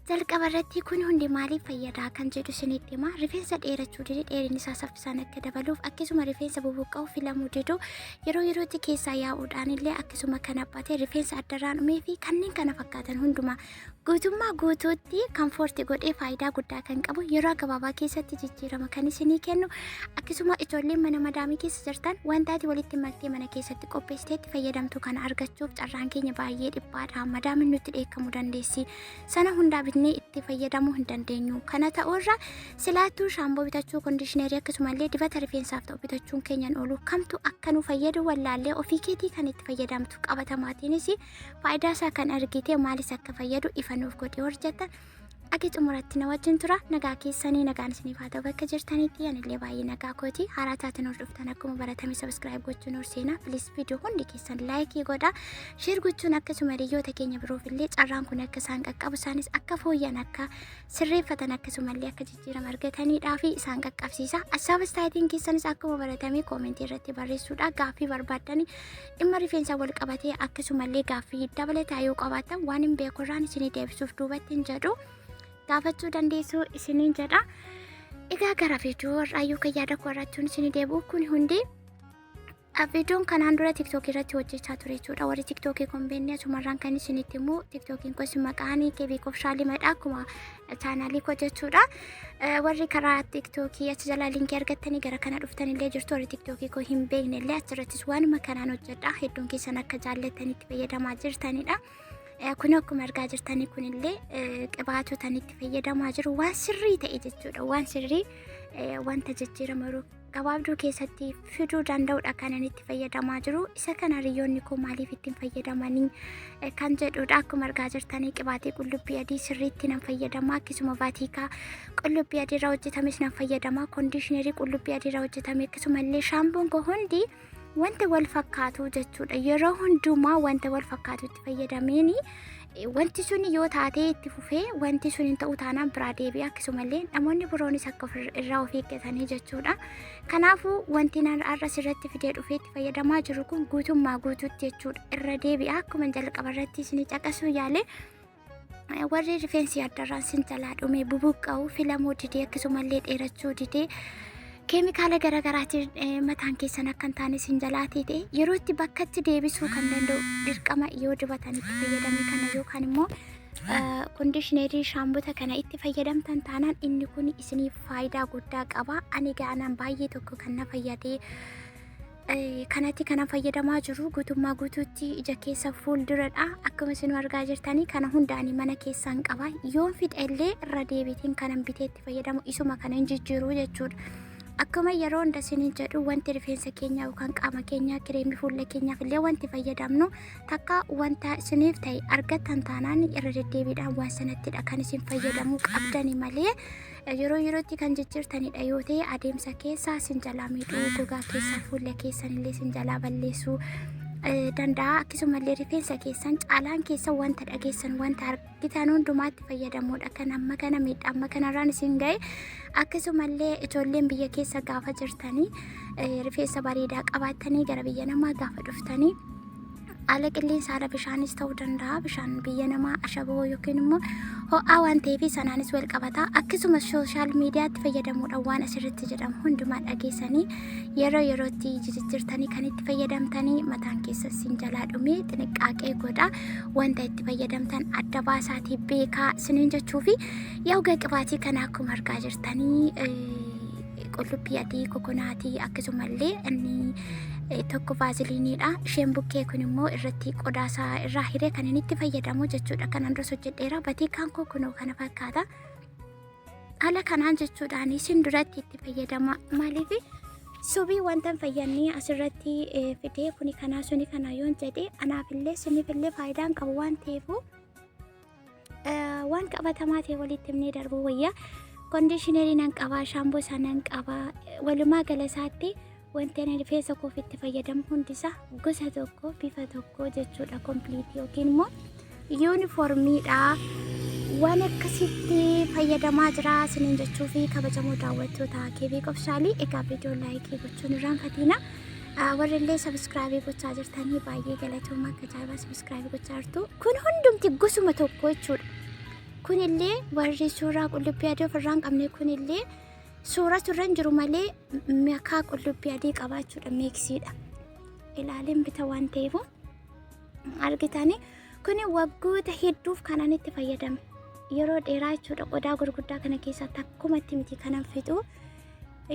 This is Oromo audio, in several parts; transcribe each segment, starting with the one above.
Jalqaba irratti kun hundi maaliif fayyadaa kan jedhu isinitti hima. Rifeensa dheerachuu dide dheerinni isaa saffisaan akka dabaluuf akkasuma rifeensa bubuqqa'u filamuu didu yeroo yerootti keessaa yaa'uudhaan illee akkasuma kan haphate rifeensa addarraan dhumee fi kanneen kana fakkaatan hundumaa guutummaa guutuutti kan foorti godhee faayidaa guddaa kan qabu yeroo gabaabaa keessatti jijjiirama kan isinii kennu akkasuma ijoolleen mana madaamii keessa jirtan wanta ati walitti maktee mana keessatti qopheessitee itti fayyadamtu kana argachuuf carraan keenya baay'ee dhiphaadha. Madaamiin nutti dheekkamuu dandeessi. Sana hundaa bitnee itti fayyadamuu hin dandeenyu. Kana ta'uurra silaattuu shaamboo bitachuu, kondiishineerii akkasumallee dibata rifeensaaf ta'u bitachuun keenyan oolu kamtu akka nu fayyadu wallaallee ofii keetii kan itti fayyadamtu qabatamaatiinis faayidaa isaa kan argite maalis akka fayyadu ifa nuuf godhi hojjettan. Agi xumuratti na wajjin tura. Nagaa keessanii nagaan isiniif haa ta'u bakka jirtanitti anillee baay'ee nagaa kooti. Haaraa taateen hordoftan akkuma baratame subscribe gochuun horseenaa. Please viidiyoo hundi keessan like godha. Share gochuun akkasuma hiriyoota keenya biroof illee carraan kun akka isaan qaqqabu isaanis akka fooyyan akka sirreeffatan akkasumallee akka jijjiirama argataniidhaa fi isaan qaqqabsiisa. Assaaba istaayitiin keessanis akkuma baratame koomentii irratti barreessuudha. Gaaffii barbaaddanii dhimma rifeensa wal qabatee akkasumallee gaaffii dabalataa yoo qabaattan waan hin beekurraan isinii deebisuuf duubatti hin jedhu gaafachuu dandeessu isiniin jedha. Egaa gara viidiyoo har'aa yookaan yaada koo irratti isinii deebi'u kun hundi viidiyoon kanaan dura tiktookii irratti hojjechaa ture jechuudha. Warri tiktookii kun beekne asumarraan kan isinitti himu tiktookiin kunis maqaan keebii kofshaalimadha akkuma chaanaalii koo jechuudha. Warri karaa tiktookii achi jalaa liinkii argattanii gara kana dhuftan illee jirtu warri tiktookii koo hin beekne illee achirrattis waanuma kanaan hojjedha. Hedduun keessan akka jaallattanitti fayyadamaa jirtanidha. Kun akkuma argaa jirtanii kunillee qibaatotan itti fayyadamaa jiru waan sirrii ta'e jechuudha. Waan sirrii wanta jijjiirama yeroo gabaabduu keessatti fiduu danda'udha kan inni itti fayyadamaa jiru. Isa kana hiriyoonni koo maaliif ittiin fayyadamanii kan jedhudha. Akkuma argaa jirtanii qibaatii qullubbii adii sirriitti nan fayyadama. Akkasuma vaatiikaa qullubbii adii irraa hojjetames nan fayyadama. Koondishinerii qullubbii adii irraa hojjetame akkasumallee shaampoon koo hundi wanta wal fakkaatu jechuudha. Yeroo hundumaa wanta wal fakkaatu itti fayyadameeni wanti sun yoo taatee itti fufee wanti sun hin ta'u taanaan biraa deebi'a akkasumallee namoonni biroonis akka irraa of eeggatanii jechuudha. Kanaafuu wanti har'a sirratti fidee dhufee itti fayyadamaa jiru kun guutummaa guutuutti jechuudha. Irra deebi'a akkuma jalqaba irratti isin caqasuu yaale warri rifeensi addarraan sin jalaa dhume bubuqqa'u filamuu didee akkasumallee dheerachuu didee keemikaala garaagaraatiin mataan keessan akka hin taane sin jalaa ta'e yeroo itti bakkatti deebisuu kan danda'u dirqama yoo dibatan itti fayyadame kana yookaan immoo kondiishineerii shaambota kana itti fayyadamtan taanaan inni kun isiniif faayidaa guddaa qaba. Ani gaanaan baay'ee tokko kan na fayyadee kanatti kanan fayyadamaa jiru guutummaa guutuutti ija keessa fuulduradha. Akkuma isin argaa jirtanii kana hundaanii mana keessaan qaba. Yoon fixe illee irra deebiitiin kanan bitee itti fayyadamu isuma kana hin jijjiiru jechuudha. Akkuma yeroo hunda isiniin jedhu wanti rifeensa keenya yookaan qaama keenya kireemii fuula keenyaaf illee wanti fayyadamnu takka wanta isiniif ta'e argattan taanaan irra deddeebiidhaan waan sanattidha kan isin fayyadamuu qabdani malee yeroo yerootti kan jijjiirtanidha yoo ta'e adeemsa keessa isin jalaa miidhuu gogaa keessa fuula keessan illee isin jalaa balleessuu danda'a. Akkasumallee rifeensa keessan caalaan keessa wanta dhageessan wanta argitan hundumaatti fayyadamuudha kan amma kana miidhaa amma kanarraan isin ga'e. Akkasumallee ijoolleen biyya keessa gaafa jirtanii rifeensa bareedaa qabaattanii gara biyya namaa gaafa dhuftanii haala qilleensa haala bishaanis ta'uu danda'a. Bishaan biyya namaa ashaboo yookiin immoo ho'aa waan ta'eef sanaanis wal qabata. Akkasumas sooshaal miidiyaatti fayyadamuudhaan waan asirratti jedhamu hundumaa dhageessanii yeroo yerootti jijjiirtanii kan itti fayyadamtanii mataan keessa sin jalaa dhume xiniqqaaqee godha. Wanta itti fayyadamtan adda baasaatii beekaa isiniin jechuu fi yaa qibaatii kana akkuma argaa jirtanii qullubbii adii kokonaatii akkasumallee inni tokko vaaziliiniidha. Isheen bukkee kun immoo irratti qodaasaa irraa hiree kan inni itti fayyadamu jechuudha. Kanaan duras hojjedheera. Batiikaan koo kunoo kana fakkaata. Haala kanaan jechuudhaan isin duratti itti fayyadama. Maaliif subii wanta hin fayyadne asirratti fidee kuni kanaa suni kana yoon jedhe anaafillee isiniifillee faayidaan qabu waan ta'eefu waan qabatamaa ta'e walitti himnee darbuu wayya. Kondiishinerii nan qabaa, shaamboo isaa nan qabaa. Walumaa gala isaatti wanti ani rifeensa koof itti fayyadamu hundisaa gosa tokko bifa tokko jechuudha. Kompiliitii yookiin immoo yuunifoormiidha. Waan akkasitti fayyadamaa jira isiniin jechuu fi kabajamoo daawwattoota keebii qofshaalii egaa viidiyoo laayikii gochuun irraanfatiina. Warri illee sabiskiraabii gochaa jirtanii baay'ee galatooma akka ajaa'ibaa sabiskiraabii gochaa jirtu. Kun hundumti gosuma tokko jechuudha. Kunillee warri suuraa qullubbii adii ofirraa hin qabne kunillee suuratu irra hin jiru malee makaa qullubbii adii qabaachuudha miiksiidha. Ilaaleen bita waan ta'eef argitanii kuni waggoota hedduuf kanan itti fayyadame yeroo dheeraa jechuudha. Qodaa gurguddaa kana keessaa takkumatti miti kanan fixu.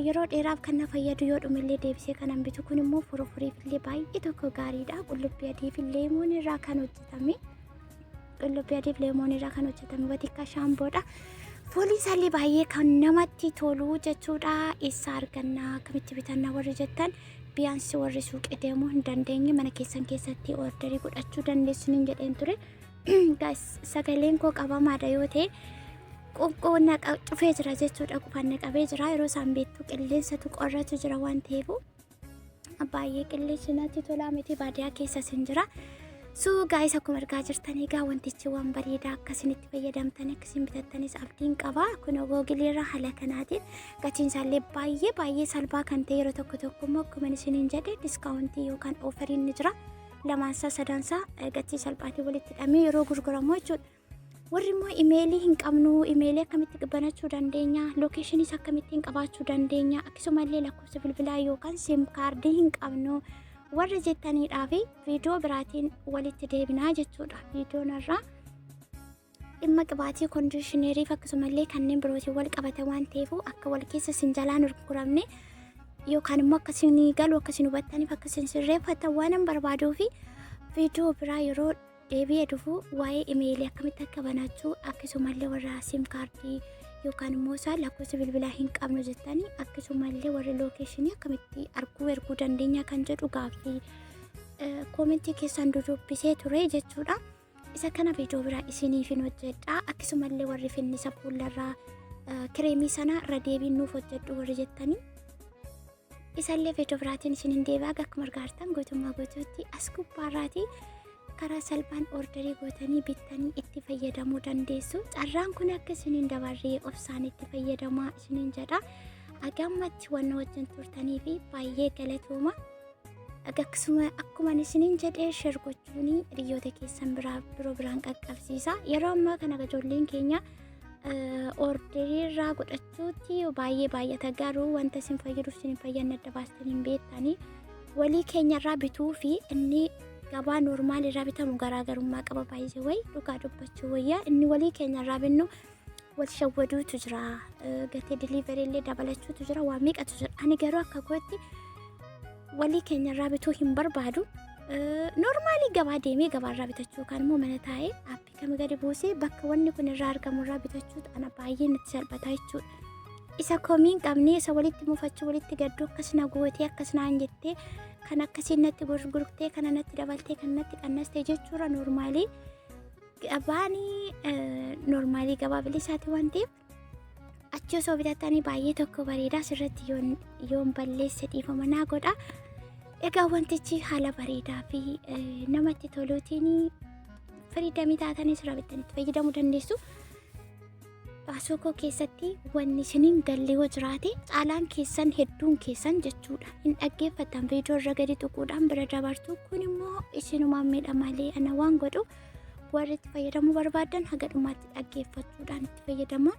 Yeroo dheeraaf kan na fayyadu yoo dhumellee deebisee kanan bitu kun immoo foroforiif illee baay'ee tokko gaariidha. Qullubbii adii fi leemoon irraa kan hojjetame. Qullubbii adii fi leemoon irraa kan hojjetame watikka shaamboodha. Fooliin isaallee baay'ee kan namatti tolu jechuudha. Eessaa argannaa akkamitti bitannaa warri jettan biyaansi warri suuqii deemuu hin dandeenye mana keessan keessatti orderii godhachuu dandeessu niin jedheen ture. Guys, sagaleen koo qabamaadha yoo ta'e qoonqoo na cufee jira jechuudha. Qufaan na qabee jira. Yeroo isaan beektu qilleensatu qorratu jira waan ta'eef baay'ee qilleensi natti tolaa miti baadiyyaa keessas hin jira. So guys, akkuma argaa jirtan egaa wantichi waan bareedaa akkasiin itti fayyadamtan akkasiin bitattanis abdiin qaba. Kun googiliirra haala kanaatiin gatiin isaallee baay'ee baay'ee salphaa kan ta'e yeroo tokko tokko immoo akkuma isiniin jedhe discountii yookaan offeriin ni jira. Lamaansaa sadaansaa gatii salphaatiin walitti hidhamee yeroo gurguramu jechuudha. Warri immoo imeelii hin qabnu, imeelii akkamitti banachuu dandeenya, locationiis akkamittiin qabaachuu dandeenya, akkasumallee lakkoofsa bilbilaa yookaan SIM cardii hin qabnu warra jettaniidhaa fi viidiyoo biraatiin walitti deebinaa jechuudha. Viidiyoon irraa dhimma qibaatii conditionerii fi akkasumallee kanneen birootiin wal qabate waan ta'eef akka wal keessa isin jalaan gurguramne yookaan immoo akka isin galu akka isin hubattaniif akka isin sirreeffatan waan hin barbaaduu fi viidiyoo biraa yeroo deebi'ee dhufu waa'ee imeelii akkamitti akka banachuu akkasumallee warra SIM cardii yookaan immoo isaa lakkoofsa bilbilaa hin qabnu jettanii akkasumallee warri locationii akkamitti arguu erguu dandeenya kan jedhu gaaffii commentii keessan dudubbisee ture jechuudha. Isa kana viidiyoo biraa isiniif hin hojjedha. Akkasumallee warri finnisa fuullarraa kireemii sana irra deebiin nuuf hojjedhu warri jettanii isallee viidiyoo biraatiin isin hin deebi'a. Akkuma argaa guutummaa guutuutti as gubbaarraatii karaa salphaan orderii gootanii bittanii itti fayyadamuu dandeessu. Carraan kun akka isiniin dabarree obsaan itti fayyadamaa isiniin jedha. Agammatti wanna wajjin turtanii fi baay'ee galatooma. Akkasuma akkuma isiniin jedhee share gochuun hiriyoota keessan biraa biroo biraan qaqqabsiisa. Yeroo ammaa kana ijoolleen keenya orderii irraa godhachuutti baay'ee baay'ata garuu wanta isin fayyaduuf isin hin fayyadne adda baastanii hin beektanii walii keenya irraa bituu fi inni gabaa normal irraa bitamu garaagarummaa qaba. Baay'ee wayi dhugaa dubbachuu wayyaa inni walii keenya irraa binnu wal shawwaduutu jira, gatii delivery illee dabalachuutu jira, waa meeqatu jira. Ani garuu akka kootti walii keenya irraa bituu hin barbaadu. Normalii gabaa deemee gabaa irraa bitachuu yookaan immoo mana taa'ee appii kami gadi buusee bakka wanni kun irraa argamu irraa bitachuutu ana baay'ee natti salphata jechuudha. Isa komii hin qabne isa walitti mufachuu walitti gadduu akkas na gootee akkas naan jettee kan akkasiin natti gurgurtee kana natti dabaltee kan natti qannastee jechuudha. Normalii gabaanii normalii gabaa bilisaati waan ta'eef achi osoo bitattanii baay'ee tokko bareedaa. Sirratti yoon balleesse dhiifama naa godha. Egaa wantichi haala bareedaa fi namatti toluutiin freedomii taatanii sirraa bittanii itti fayyadamuu dandeessu. Baasuu koo keessatti wanni isiniin galle yoo jiraate caalaan keessan hedduun keessan jechuudha. Hin dhaggeeffattan, viidiyoo irra gadi tuquudhaan bira dabartu. Kun immoo isinumaan miidha malee ana waan godhu warri itti fayyadamuu barbaadan haga dhumaatti dhaggeeffachuudhaan itti fayyadama.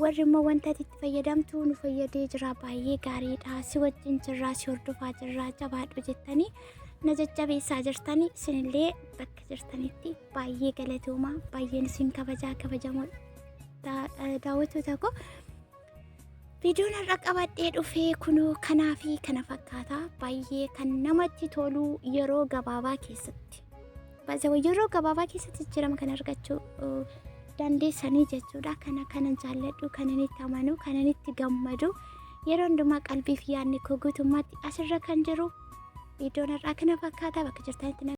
Warri immoo wanta ati itti fayyadamtu nu fayyadee jira, baay'ee gaariidha, si wajjin jirraa, si hordofaa jirraa, jabaadhu jettanii na jajjabeessaa jirtanii isinillee bakka jirtanitti baay'ee galatooma, baay'een isin kabajaa kabajamoo daawwattoota koo. Viidiyoon har'a qabadhee dhufee kunoo kanaa fi kana fakkaata. Baay'ee kan namatti tolu yeroo gabaabaa keessatti. Yeroo gabaabaa keessatti jijjiirama kan argachuu dandeessanii jechuudha. Kana kanan jaalladhu, kanan itti amanu, kanan itti gammadu. Yeroo hundumaa qalbii fi yaadni koo guutummaatti asirra kan jiru. Viidiyoon har'aa kana fakkaata. Bakka jirtanitti